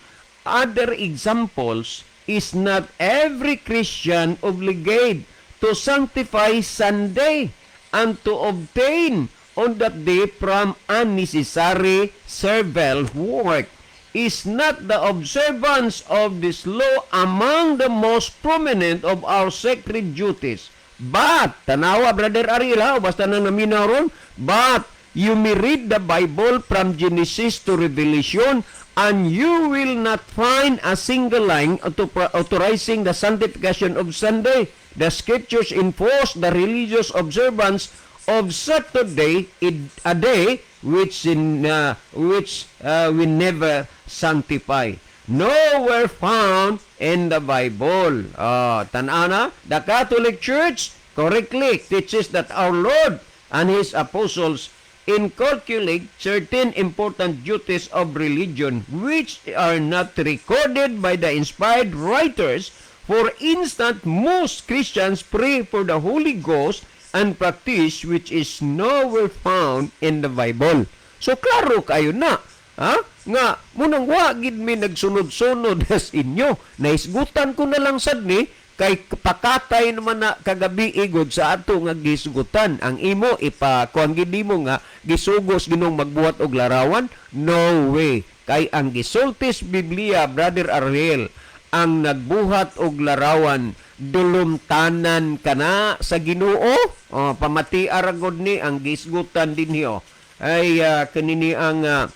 other examples, is not every Christian obligated to sanctify Sunday and to abstain on that day from unnecessary servile work? Is not the observance of this law among the most prominent of our sacred duties?" But, tanawa, Brother Ariel, ha, basta nang naminaw ron, "But you may read the Bible from Genesis to Revelation and you will not find a single line authorizing the sanctification of Sunday. The scriptures enforce the religious observance of Saturday, a day which we never sanctify. Nowhere found in the Bible." Tanana, the Catholic Church correctly teaches that our Lord and His apostles inculcate certain important duties of religion which are not recorded by the inspired writers. For instance, most Christians pray for the Holy Ghost and practice which is nowhere found in the Bible. So klaro kayo na. Ha? Nga munang wa gid mi nagsunod-sunod sa inyo. Nahisgutan ko na lang sad ni kay pakatay naman na kagabi igod sa ato nga gisgutan ang imo ipa kuan gid nimo nga gisugos Ginoong magbuhat og larawan. No way, kay ang gisulti sa Biblia, Brother Ariel, ang nagbuhat og larawan, dulumtanan kana sa Ginoo. Oh, pamati aragod ni ang gisgutan dinhi, oh. Ay kanini ang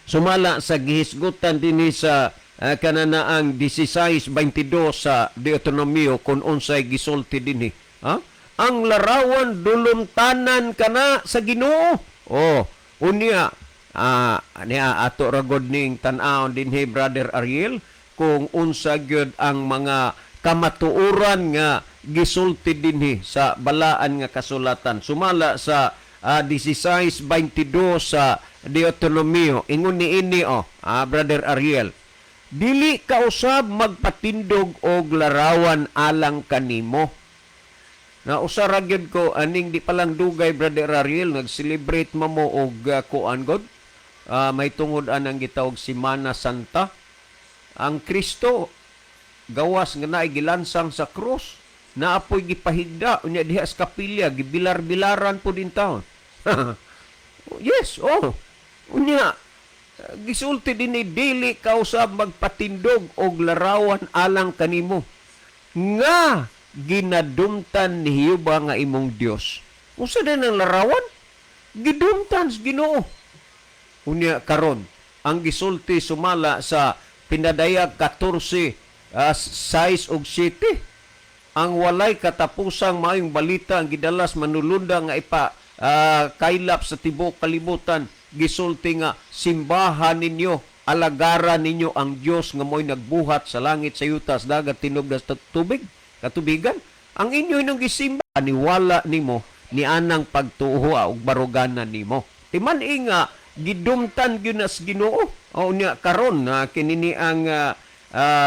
sumala sa gihisgutan dinhi sa kananaang 16:22 sa Deuteronomio kung unsay gisulti dinhi, ha? Ang larawan, dulumtanan kana sa Ginoo. Oh, unya niya ato ragod ning tan-awon dinhi, Brother Ariel, kung unsa gyud ang mga kamatuoran nga gisulti dinhi sa balaan nga kasulatan sumala sa 16:22 sa Deuteronomio. Ingon ni ini, oh, Brother Ariel, dili ka usab magpatindog og larawan alang kanimo. Na usa ra gyud ko aning di pa lang dugay, Brother Ariel, nag-celebrate mo og kuan god, may tungod anang gitawag Simana Santa. Ang Kristo gawas nga naay gilansang sa krus, naapoy gipahigda unya diha sa kapilya gibilar-bilaran po din taon. Yes, oh, unya gisulti din ni dili ka usab magpatindog og larawan alang kanimo nga ginadumtan ni Jehova nga imong Dios. Unsa din ang larawan? Gidumtan sa Ginoo. Unya karon ang gisulti sumala sa Pinadayag 14, 6 ug 7, ang walay katapusang maayong balita ang gidalas manulunda nga ipa kaylap sa tibuok kalibutan, gisulti nga simbahan ninyo, alagaran ninyo ang Dios nga mo'y nagbuhat sa langit, sa yuta, sa dagat, tinog sa tubig katubigan. Ang inyo nung gisimba, niwala nimo ni anang pagtuo og baruganan nimo. Timan nga gidumtan gyud na sa Ginoo. O niya karon na kinini ang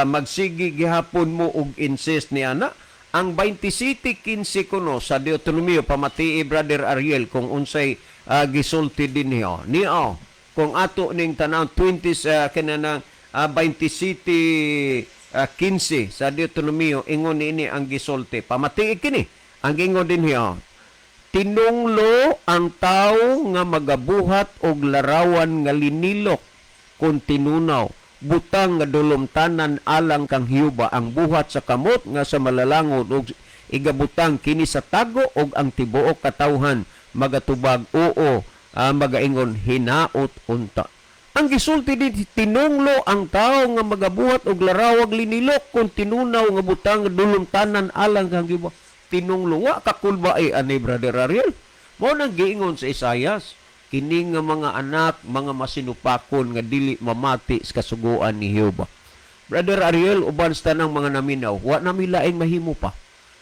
magsigi gihapon mo og insist ni ana ang 27:15 kuno sa Deuteronomio. Pamatii, Brother Ariel, kung unsay gisulti dinhi, oh. Niya kung ato ning tanaw 20 sa kanang 27:15 sa Deuteronomio, ingon niini ang gisulti. Pamatii kini ang ingon dinhi, oh. "Tinunglo ang tawo nga magabuhat og larawan nga linilok kon tinunaw, butang nga dulumtanan alang kang Jehova, ang buhat sa kamot nga sa malalangod, og igabutang kini sa tago, og ang tibuok katawhan Magatubag oo, magaingon hinaot unta. Ang gisulti di tinunglo ang tao nga magabuhat og larawag linilok kung tinunaw nga butang nga dulumtanan alang kang Giba. Tinunglo wa kakulba ay ani, Brother Ariel. Mao nang giingon sa Isayas, kini nga mga anak mga masinupakon nga dili mamati sa kasuguan ni Jehova. Brother Ariel, uban sa tanang mga naminaw, wa na mi laing mahimo pa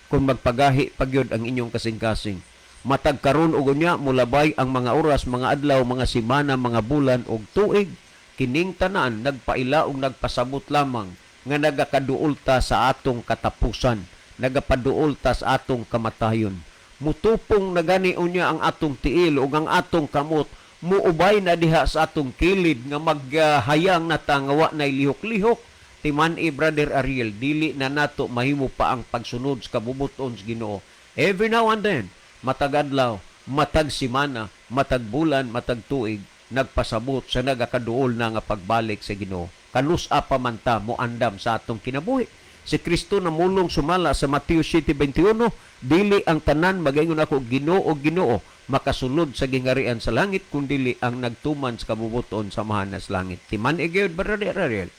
kung magpagahi pagyud ang inyong kasing-kasing. Matag karon ug unya mulabay ang mga oras, mga adlaw, mga semana, mga bulan ug tuig. Kining tanan nagpaila ug nagpasabot lamang nga nagakaduol ta sa atong katapusan, nagapaduol ta sa atong kamatayon. Mutupong na gani unya ang atong tiil ug ang atong kamot muubay na diha sa atong kilid nga maghayang na ta nga wa nay lihok-lihok. Timan-i, Brother Ariel, dili na nato mahimo pa ang pagsunod sa kabubuton sa Ginoo. Every now and then, matag adlaw, matag simana, matag bulan, matag tuig, nagpasabot sa nagakaduol na nga pagbalik sa Ginoo. Kanus-a pa man ta mo andam sa atong kinabuhi? Si Kristo namulong sumala sa Mateo 7:21, dili ang tanan magaingon ako, "Ginoo, Ginoo," makasulod sa gingharian sa langit, kundili ang nagtuman sa kabubuton sa Amahan sa langit. Timan-i gyud, Brother Ariel,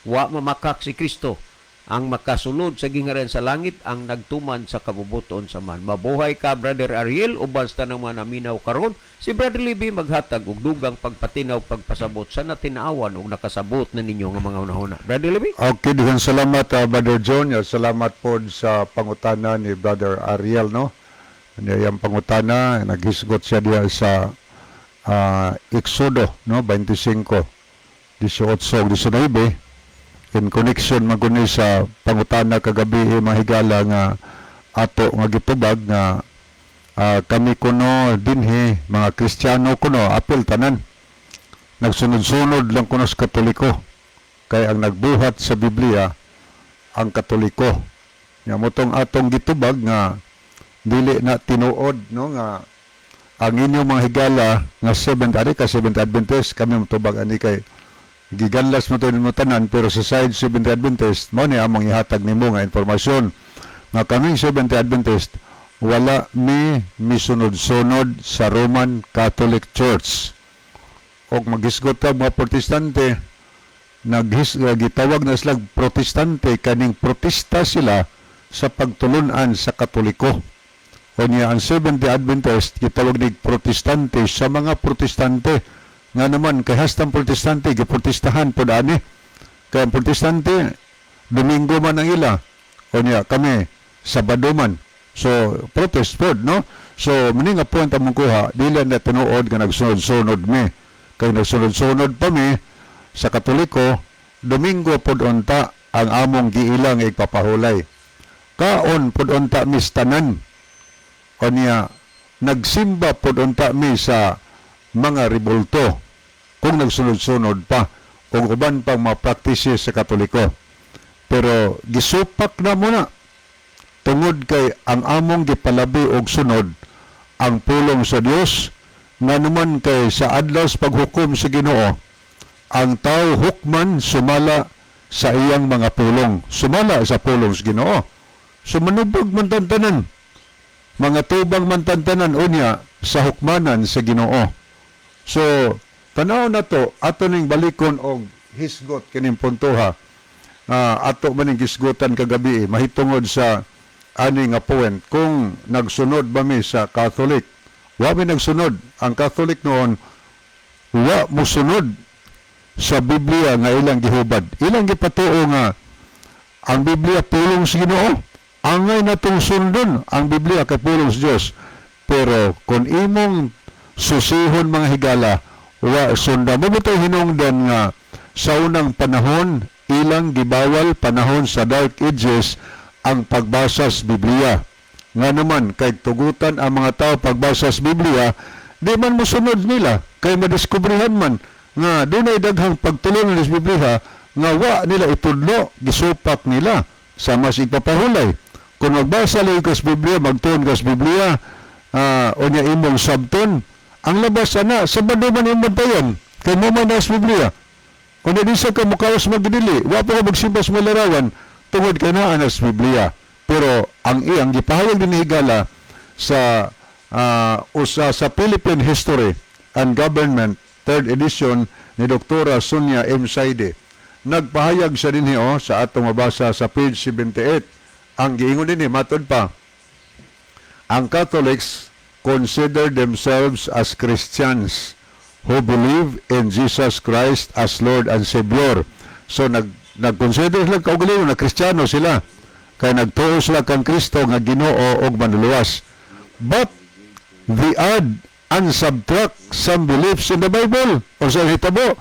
wa mamakak si Kristo. Ang makasulod sa gingharian sa langit ang nagtuman sa kabubuton sa Amahan. Mabuhay ka, Brother Ariel, uban sa tanang mga naminaw karon. Si Brother Libby maghatag og dugang pagpatinaw, pagpasabot sa natinaawan ug nakasabot na ninyo nga mga hunahuna. Brother Libby? Okay, daghang salamat, Brother John. Ya, salamat po sa pangutana ni Brother Ariel, no? Niya yung pangutana, naghisgot siya diya sa Exodo, no? 25, 18 ug 19 in connection man guni sa pangutana kagabi, mga higala, nga ato nga gitubag nga kami kuno dinhi mga Kristiyano kuno apil tanan nagsunod-sunod lang kuno sa Katoliko kay ang nagbuhat sa Biblia ang Katoliko. Nya motong atong gitubag nga dili na tinuod, no, nga ang inyong mga higala nga Seventh ari ka Seventh Adventist, kami motubag ani kay giganlas mo to nimo tanan, pero sa side Seventh Adventist mao ni among ihatag nimo nga impormasyon nga kaming Seventh Adventist wala mi misunod-sunod sa Roman Catholic Church. Og magisgot ka mga Protestante, gitawag na sila Protestante kaning protesta sila sa pagtulunan sa Katoliko. Unya ang Seventh-day Adventist gitawag nig Protestante sa mga Protestante nga naman kay hastang Protestante giprotestahan pod ani kay ang Protestante Domingo man ang ila, unya kami Sabado man, so protest pod, no? So mani nga point among kuha, dili na tinuod nga nagsunod-sunod mi kay nagsunod-sunod pa mi sa Katoliko, Domingo pod unta ang among giilang igpapahulay, kaon pod unta mi sa tanan, unya nagsimba pod unta mi sa mga ribulto kung nagsunod-sunod pa kung uban pang mga practices sa Katoliko. Pero gisupak na muna tungod kay ang among gipalabi og sunod ang pulong sa Dios, nga naman kay sa adlaw sa paghukom sa Ginoo ang tao hukman sumala sa iyang mga pulong, sumala sa pulong sa Ginoo. So manubag man tanan, mga tubang man tanan unya sa hukmanan sa Ginoo. So tanaw na to, ato ning balikon og hisgot kining puntoha. Ato man ning gisgotan kagabi mahitungod sa ani nga point kung nagsunod ba mi sa Catholic. Wa mi nagsunod. Ang Catholic noon wa mosunod sa Biblia nga ilang gihubad. Ilang gipatuo nga ang Biblia pulong sa Ginoo. Angay natong sundon ang Biblia kay pulong sa Dios. Pero kung imong susihon, mga higala, wa sunda mo mo hinungdan nga sa unang panahon ilang gibawal, panahon sa Dark Ages, ang pagbasa sa Biblia. Nga naman kay tugutan ang mga tao pagbasa sa Biblia, di man mosunod nila kay madiskubrihan man nga dunay daghang pagtulong sa Biblia nga wa nila itudlo, gisupak nila sama sa igpapahulay. Kung magbasa lang ka sa Biblia, magtuon ka sa Biblia, unya imong sabton, ang labas ana, Sabado man imong bantayan, kay mo man na sa Biblia. Kung di sa ka mukawas magdili, wa pa ka magsimba sa mga larawan, tungod kay naa na sa Biblia. Pero ang iyang gipahayag din ni higala sa Usa sa Philippine History and Government, third edition ni Dr. Sonia M. Saide. Nagpahayag sa dinhi, oh, sa atong mabasa sa page 78. Ang giingon dinhi, matod pa, ang Catholics consider themselves as Christians who believe in Jesus Christ as Lord and Savior. So nag-consider sila kaugalingon na Kristiyano sila. Kay nagtuo sila kang Kristo nga Ginoo ug Manluluwas. But they add and subtract some beliefs in the Bible. O sa hitabo,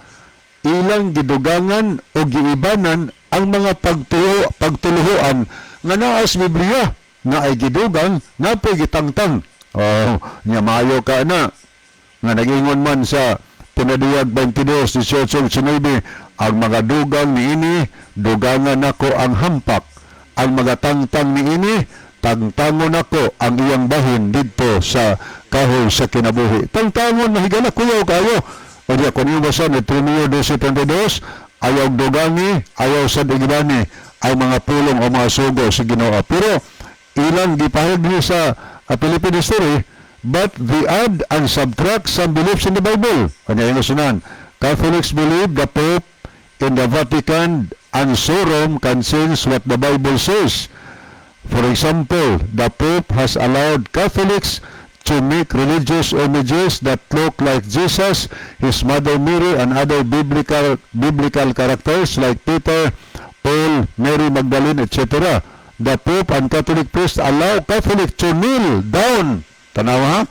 ilang gidugangan o giibanan ang mga pagtuo, pagtuluhoan nga naa sa Biblia na ay gidugang na gitangtang. Oh, nya maayo ka na nga nagingon man sa Pinaduyag 22, 18, 19, ang mga dugang niini, dugangan nako ang hampak. Ang mga tangtang niini, tangtangon nako ang iyang bahin didto sa kahoy sa kinabuhi. Tangtangon, mahigala, kuyaw kayo. O diya, kung iyo basa ni Trinio 12.32, ayaw dugangi, ayaw sa digibani, ang mga pulong o mga sugo sa Ginoo. Pero ilang gipahayag niya sa Philippine History, but they add and subtract some beliefs in the Bible. Kanya yung sunan. Catholics believe the Pope in the Vatican and so Rome can change what the Bible says. For example, the Pope has allowed Catholics to make religious images that look like Jesus, his mother Mary, and other biblical characters like Peter, Paul, Mary Magdalene, etc. The Pope and Catholic priests allow Catholic to kneel down. Tanaw ha?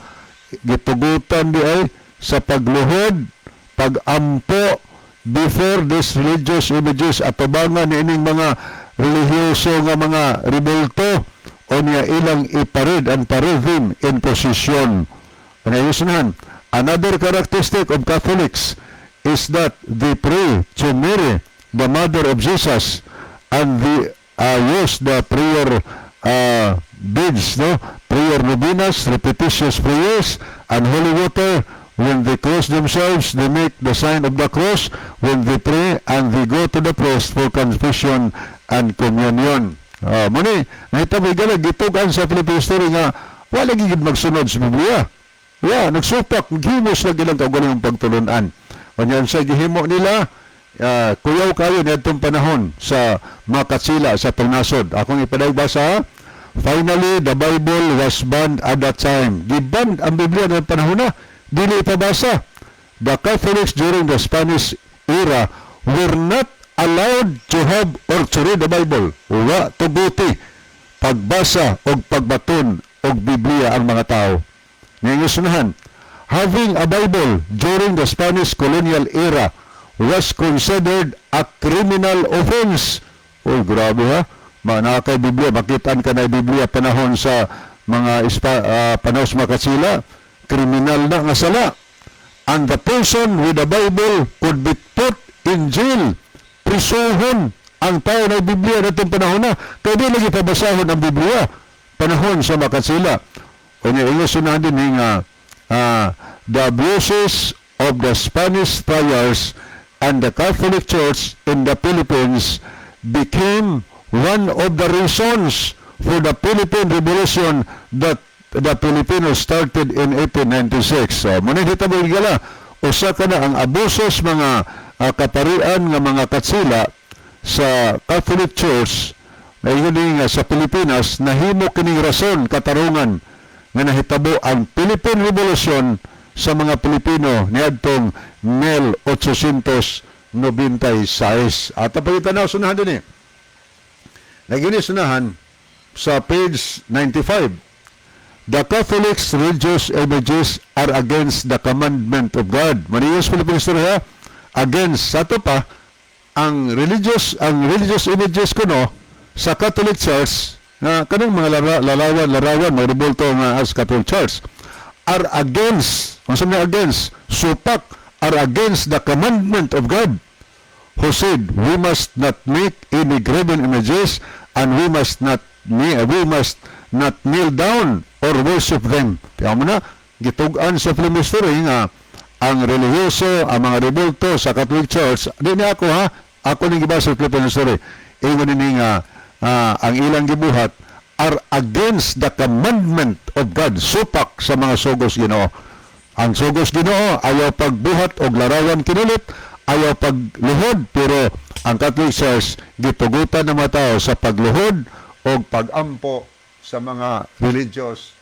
Gitugutan di ay sa pagluhod, pagampo before these religious images, atubangan ni ining mga relihiyoso nga mga rebulto o niya ilang iparid and parade them in procession. Panayusunan. Another characteristic of Catholics is that they pray to Mary, the mother of Jesus, and they use the prayer beads, no? Prayer novenas, repetitious prayers, and holy water. When they cross themselves, they make the sign of the cross. When they pray, and they go to the priest for confession and communion. Muni, nahitabo gala gitugan sa Philippine History nga wala gid magsunod sa Biblia. Yeah, nagsupak, gihimos lang ilang kaugalingong pagtulunan. Kanyan sa gihimo nila, kuyaw kayo niadtong panahon sa makatsila sa pangnasod. Akong ipadayag sa. Finally, the Bible was banned at that time. Giban ang Biblia ng panahon na, dili ipabasa. The Catholics during the Spanish era were not allowed to have or to read the Bible. Wa tuguti pagbasa og pagbaton og Biblia ang mga tao. Ngayon, having a Bible during the Spanish colonial era was considered a criminal offense. Uy, grabe ha. Mga kay Biblia, makitaan ka na Biblia panahon sa mga panahon sa Makatsila, kriminal na nga sala. And the person with the Bible could be put in jail. Prisuhon ang tao na Biblia na itong panahon na. Kaya di lagi pabasahon ang Biblia panahon sa Makatsila. O niya, inyo sunahan din nga the abuses of the Spanish friars and the Catholic Church in the Philippines became one of the reasons for the Philippine Revolution that the Filipinos started in 1896. So, muna dito mo gala, usa ka na ang abusos mga kaparian nga mga katsila sa Catholic Church na ingon nga sa Pilipinas nahimo kining rason katarungan nga nahitabo ang Philippine Revolution sa mga Pilipino niadtong 1896. At pagkita na sunahan din eh. Nagini sunahan sa page 95. The Catholics' religious images are against the commandment of God. Maniyos Philippine History ha? Against, sa to pa, ang religious images kuno sa Catholic Church na kanang mga larawan larawan mga rebulto nga as Catholic Church are against, ang sabi niya against, supak, are against the commandment of God who said we must not make any graven images and we must not kneel down or worship them. Kaya mo na, gitug-an sa film history nga ang relihiyoso, ang mga rebulto sa Catholic Church, di niya ako ha, ako ning gibasa sa Philippine History. Ingon ni nga ang ilang gibuhat are against the commandment of God, supak sa mga sugos Ginoo. Ang sugos Ginoo, ayaw pagbuhat og larawan kinulit, ayaw pagluhod, pero ang Catholic Church gitugutan ng mga tao sa pagluhod o pagampo sa mga religious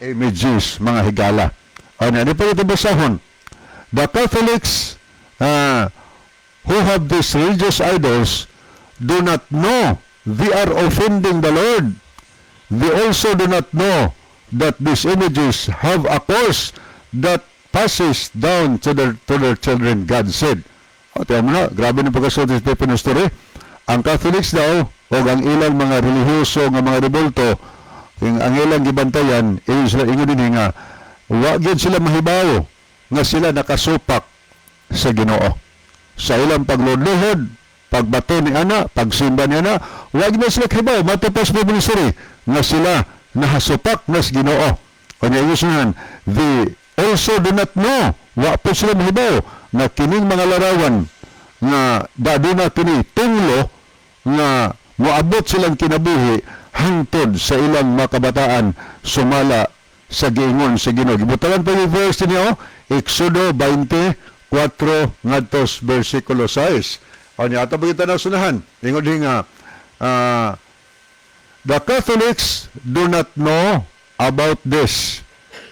images, mga higala. Ano pa ito basahon? The Catholics who have these religious idols do not know they are offending the Lord. They also do not know that these images have a curse that passes down to their children, God said. O, tiyan mo na, grabe na pagkasulti sa Stephen story. Ang Catholics daw, o ang ilang mga relihiyoso nga mga rebulto, yung ang ilang gibantayan, ingon sila, ingon din nga, wa gyud sila mahibaw nga sila nakasupak sa Ginoo. Sa ilang pagluluhod, pagbato ni ana, pagsimba ni ana, wa gyud na sila kahibaw, matapos mo ministry, nga sila nahasupak na sa Ginoo. Kanya ingon, they also do not know, wa po sila mahibaw, na kining mga larawan nga daduna kini tunglo nga moabot silang kinabuhi hangtod sa ilang makabataan sumala sa giingon sa Ginoo. Gibutangan pa yung verse niyo, Exodo 24 ngadto sa versikulo 6. O niya ato kita na sunahan. Ingon din nga the Catholics do not know about this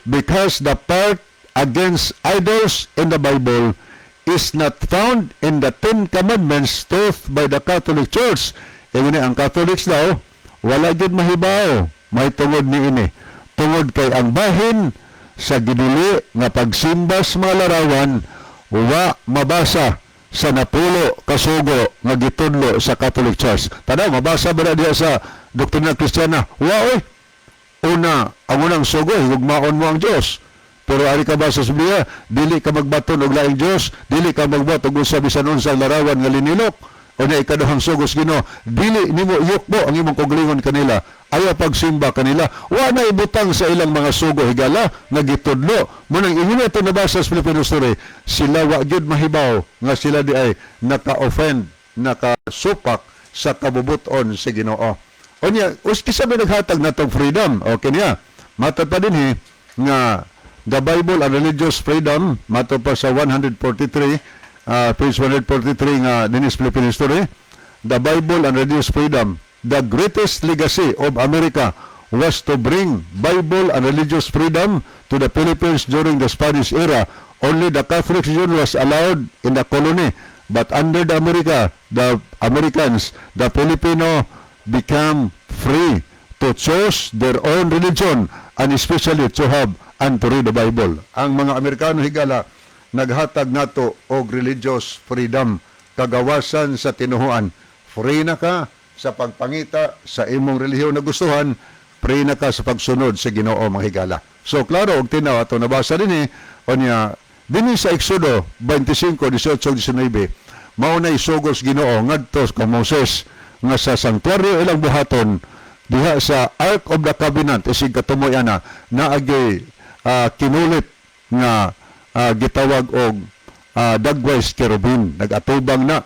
because the part against idols in the Bible is not found in the Ten Commandments taught by the Catholic Church. Ingon ni ang Catholics daw, wala gyud mahibaw may tungod ni ini. Tungod kay ang bahin sa gidili nga pagsimba sa mga larawan wa mabasa sa napulo kasugo nga gitudlo sa Catholic Church. Tanaw, mabasa ba na diya sa doktrina Kristiyana? Wa oy. Una, ang unang sugo, higugmaon mo ang Diyos. Pero ari ka ba sa Biblia, dili ka magbaton og laing Dios, dili ka magbuhat og usa bisan unsang larawan nga linilok. O na ikaduhang sugos Ginoo, dili nimo iyukbo ang imong kaugalingon kanila. Ayaw pagsimba kanila. Wa na ibutang sa ilang mga sugo, higala, nga gitudlo. Munang ingon ito nabasa sa Filipino story, sila wa gyud mahibaw nga sila di ay naka-offend, nakasupak sa kabubuton sa Ginoo. Unya, uski sabi naghatag na tong freedom. Okay niya. Matod pa din he, nga the Bible and Religious Freedom, matod pa sa 143, page 143 nga Dinis Philippine History, the Bible and Religious Freedom, the greatest legacy of America was to bring Bible and religious freedom to the Philippines during the Spanish era. Only the Catholic religion was allowed in the colony. But under the America, the Americans, the Filipino become free to choose their own religion and especially to have and to read the Bible. Ang mga Amerikano, higala, naghatag nato og religious freedom, kagawasan sa tinuhuan. Free na ka sa pagpangita sa imong relihiyon na gustuhan, free na ka sa pagsunod sa Ginoo, mga higala. So klaro og tinaw ato nabasa dinhi. Unya dinhi sa Exodo 25, 18, 19, mao nay sugos Ginoo ngadto kay Moses nga sa sanktuaryo ilang buhaton diha sa Ark of the Covenant isig katumoy ana naagay kinulit nga gitawag og dagway kerubin nagatubang na.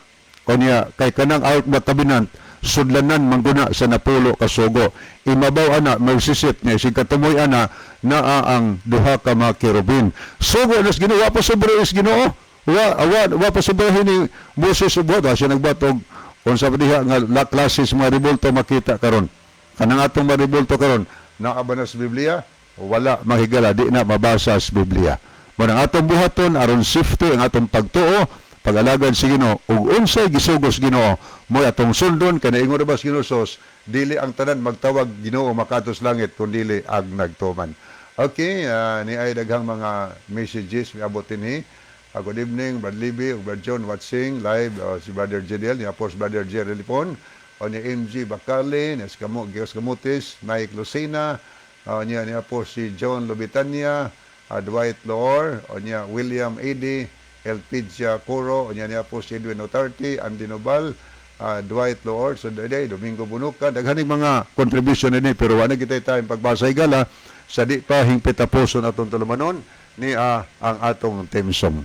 Unya kay kanang Ark of the Covenant sudlanan mangguna sa napulo ka sugo. Imabaw ana mercy seat nga isig katumoy ana naa ang duha ka mga kerubin. Sugo nas Ginoo, wa pa sobre is Ginoo, wa pa sobre ni Moses ubuhat siya nagbuhat og unsa pa diha nga la klase sa mga rebulto makita karon. Kanang atong mga rebulto karon, naa ba na sa Biblia? Wala, mahigala, di na mabasa sa Biblia. Mo nang atong buhaton aron safety ang atong pagtuo, pag-alagad sa Ginoo ug unsay gisugos Ginoo mo atong sundon, kay naingon ba sa Ginoo sos, dili ang tanan magtawag "Ginoo" makaadto sa langit kundi ang nagtuman. Okay, ni ay daghang mga messages miabot dinhi. Good evening, Brad Libby ug Brad John watching live, si Brother Jediel, ni Apos Brother Jerry Lipon, o ni MG Bacali, ni Skamo, Gios Camutis, Mike Lucena, niya niya po si John Lubitania, Dwight Loor, o niya William A.D., Elpidia Coro, o niya niya po si Edwin Otarte, Andy Nobal, Dwight Loor, so day, Domingo Bunuka, daghaning mga contribution ini pero wala kita tayong pagbasa, higala, sa di pa hingpit tapuson atong tulumanon ni ang atong theme song.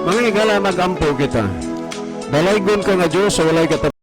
Mga higala, magampo kita. Dalaygon ka nga Diyos sa walay katapusan.